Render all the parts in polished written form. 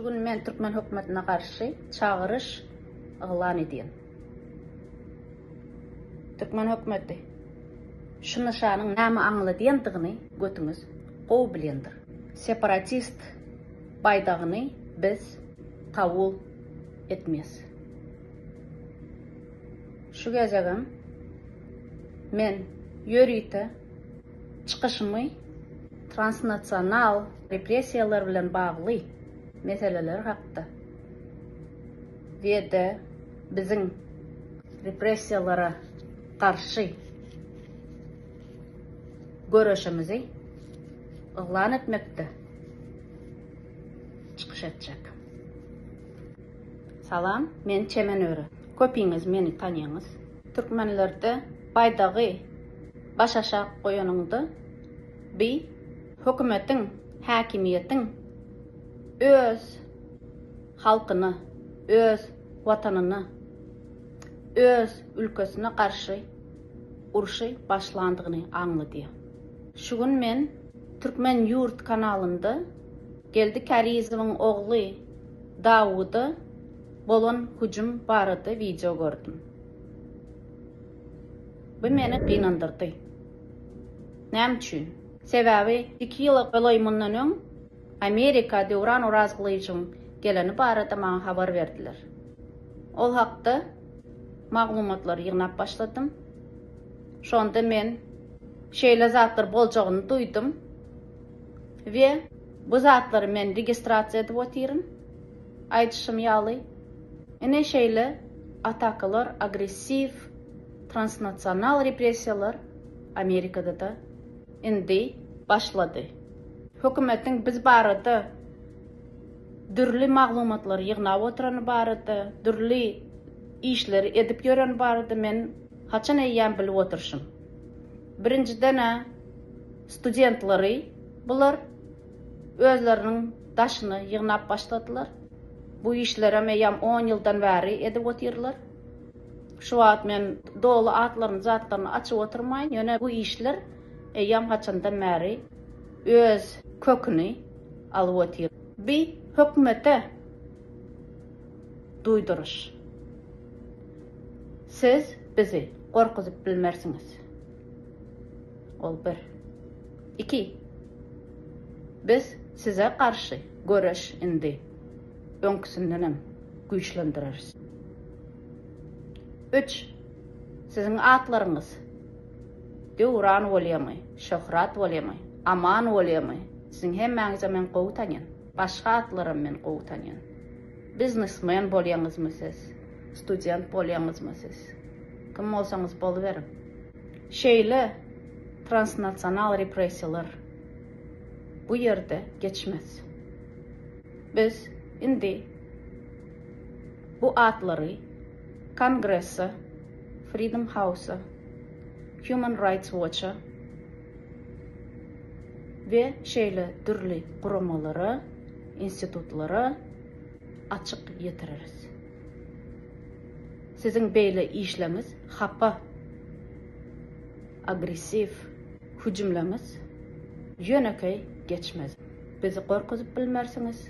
Şu gün men türkmen hökümetine garşy çagyryş yglan edýän. Türkmen hökümeti şu nyşanyň näme aňladýandygyny götüňiz gowy bilýändir. Separatist baýdagyny biz kabul etmes. Şu gezegem men ýörite çykyşymy transnasional repressiýalar bilen bagly meseleler hakda we-de biziň repressiýalara garşy göreşimizi yglan etmekde çykyş etjek. Salam, men Çemen Öre. Köpiňiz meni tanýaňyz. Türkmenlerde baýdagy başaşak goýanyňda bi hökümetiň, häkimiýetiň öz halkyna, öz watanyna, öz ülkesine garşy urşy başlandygyny aňladýar. Şu gün men Türkmen ýurt kanalynda Geldi Kärizowyň ogly Dawuda bolan hüjüm barada wideo gördüm. Bu meni gynandyrdy. Näme üçin? Sebäbi iki ýyla golaý mundan öň Amerika Döwran Orazgylyjowyň geleni barada maňa habar berdiler. Ol hakda maglumatlary ýygnap başladym. Şonda men şeýle zatlar boljagyny duýdum we bu zatlary men registrasiýa edip otyryn. Aýdyşym ýaly, ine şeýle atakalar, agressiw, transnasional repressiýalar Amerikada-da indi başlady. Hökümetiň biz barada dürli maglumatlary ýygnap oturany barada, dürli işleri edip ýöreni barada men haçan eýýäm bilip oturyşym. Birinjiden-ä studentleri bular özleriniň daşyna ýygnap başladylar. Bu işlerem eýýäm on ýyldan bäri edip otyrlar. Şu wagt men doly atlaryny zatlaryny açyp oturmaýyn, ýöne bu işler eýýäm haçandan bäri öz köküni alyp otyr. Bi hökümete duýduryş. Siz bizi gorkuzyp bilmersiňiz. Ol bir. Iki. Biz size garşy göreş indi öňküsindenem güýçlendireris. Üç. Siziň atlaryňyz Döwran bolýamy, Şöhrat bolýamy, Aman bolýamy, siziň hemmäňizem men gowy tanýan. Başga atlaram men gowy tanýan. Biznesmen bolýaňyzmy siz, student bolýaňyzmy siz? Kim bolsaňyz boluberiň. Şeýle transnasional repressiýalar bu ýerde geçmez. Biz indi bu atlary Kongrese, Freedom House-a, Human Rights Watch-a we şeýle dürli guramalara, institutlara açyk ýetireris. Siziň beýle işleňiz hapa, agressiw hüjümleňiz ýönekeý geçmez. Bizi gorkuzyp bilmersiňiz.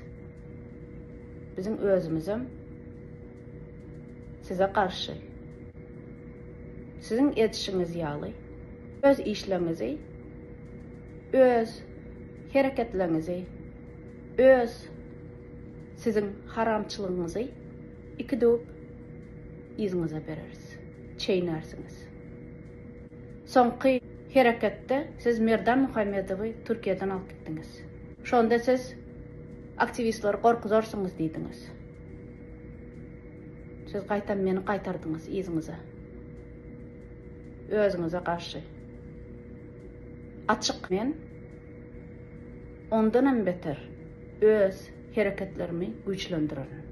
Biziň özümizem size garşy siziň edişiňiz ýaly öz işleňizi, öz hereketleňizi, öz siziň haramçylygyňyzy iki döwüp yzyňyza bereris. Çeýnärsiňiz. Soňky hereketde siz Merdan Muhammedowy Türkiýeden alyp gitdiňiz. Şonda siz aktiwistleri gorkuzarsyňyz diýdiňiz. Siz gaýtam meni gaýtardyňyz yzyňyza. Özüňize garşy. Açyk men ondanam beter öz hereketlerimi güýçlendirerin.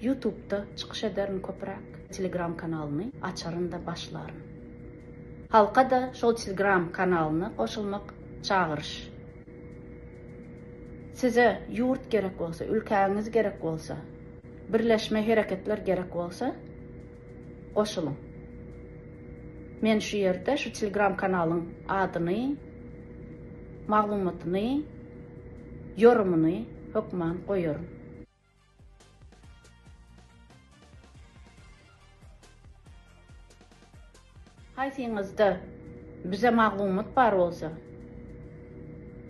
Ýutubda çykyş ederin köpräk, Telegram kanalyny açaryn-da başlaryn. Halka-da şol Telegram kanalyna goşulmak çagyryş. Size ýurt gerek bolsa, ülkäňiz gerek bolsa, birleşme hereketler gerek bolsa goşulyň. Men şu ýerde şu Telegram kanalyň adyny, maglumatyny, ýorumyny. hökman goýaryn. Haýsyňyzda bize maglumat bar bolsa,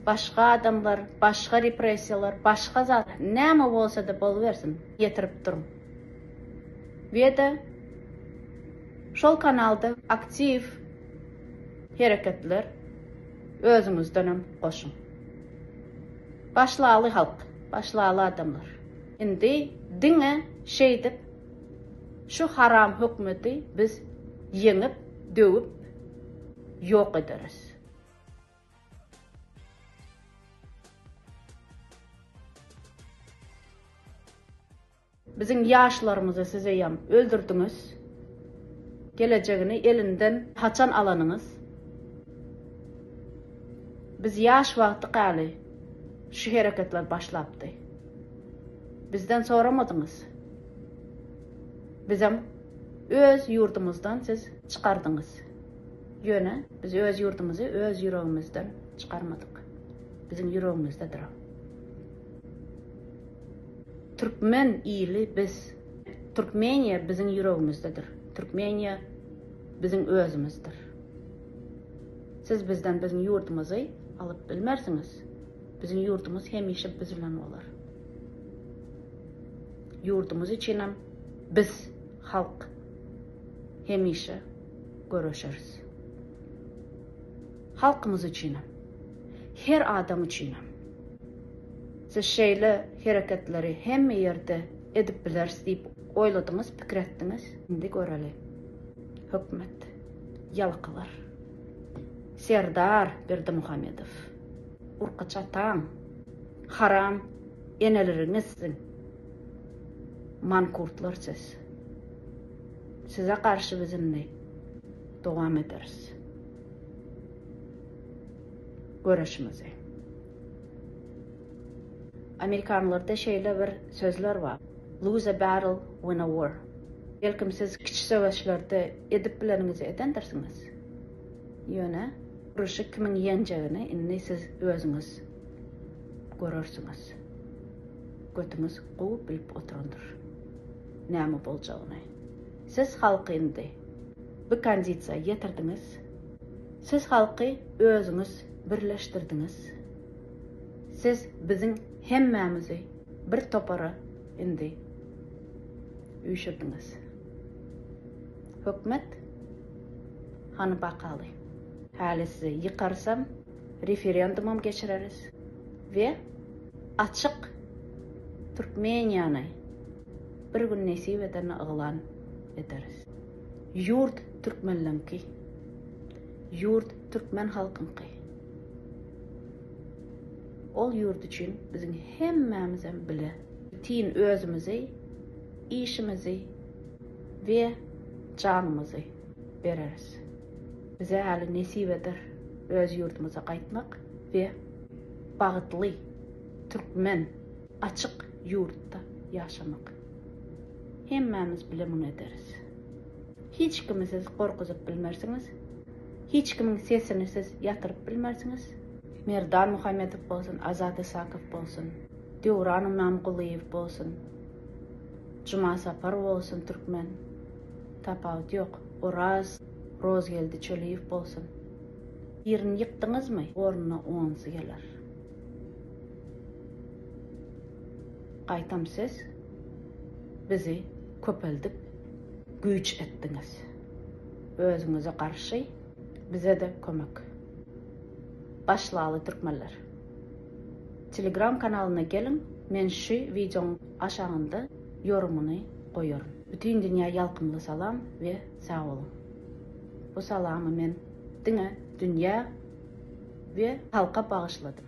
başga adamlar, başga repressiýalar, başga zat, näme bolsa-da bolubersin, ýetirip duruň. We-de şol kanalda aktiw hereketler özüňizdenem goşuň. Başlaly halk, başlaly adamlar. Indi diňe şeýdip şu haram hökmeti biz ýeňip, döwüp ýok ederis. Biziň ýaşlarymyzy siz eýýäm öldürdiňiz. Gelejegini elinden haçan alanyňyz. Biz ýaş wagtyk äli şu hereketler başlapdy. Bizden soramadyňyz. Bizem öz ýurdumyzdan siz çykardyňyz. Ýöne biz öz ýurdumyzy öz ýüregimizden çykarmadyk. Biziň ýüregimizdedir o. Türkmen ili biz. Türkmeniýa biziň ýüregimizdedir. Türkmeniýa biziň özümizdir. Siz bizden biziň ýurdumyzy alyp bilmersiňiz. Biziň ýurdumyz hemişe biz bilen bolar. Ýurdumyz üçinem biz halk hemişe göreşeris. Halkymyz üçinem, her adam üçinem. Siz şeýle hereketleri hemme ýerde edip bileris diýip oýladyňyz, pikir etdiňiz. Indi göreli. Hökümet. Ýalakalar. Serdar Berdimuhamedow. Urkaç ataň. Haram eneleriňiz siziň. Mankurtlar siz. Size garşy biz indi dowam ederis. Göreşimizi. Amerikanlarda şeýle bir sözler bar, Lose a battle, win a war. Belkim siz kiçi söweşlerde edip bileniňizi edendirsiňiz. Ýöne uruşy kimiň ýeňjegini indi siz özüňiz görersiňiz. Götüňiz gowy bilip oturandyr näme boljagyny. Siz halky indi bu kondisiýa ýetirdiňiz. Siz halky özüňiz birleşdirdiňiz. Siz biziň hemmämizi bir topara indi üýşürdiňiz. Hökmet, hany bakaly. Häli sizi ýykarysam, referendumam geçireris we açyk Türkmeniýany bir gün nesip edende yglan ederis. Ýurt türkmenleňki. Ýurt türkmen halkyňky. Ol ýurt üçin biziň hemmämizem bile bütin özümizi, işimizi we janymyzy bereris. Bize häli nesip eder öz ýurdumyza gaýtmak we bagtly türkmen açyk ýurtda ýaşamak. Hemmämiz bile muny ederis. Hiç kimi siz gorkuzyp bilmersiňiz. Hiç kimiň sesini siz ýatyryp bilmersiňiz. Merdan Muhammedow bolsun, Azat Isakow bolsun, Döwran Ymamgulyýew bolsun, Juma Sapar bolsun türkmen. Tapawut ýok. Oraz Rozgeldi Çöliýew bolsun. Birini ýykdyňyzmy, ornuna onsy geler. Gaýtam siz bizi köpeldip güýç etdiňiz. Özüňize garşy bize-de kömek. Başlaly türkmenler. Telegram kanalyna geliň men şu wideoň aşagynda ýorumyny goýaryn. Bütin dünýä ýalkymly salam we sag boluň. Bu salamy men diňe dünýä we halka bagyşladym.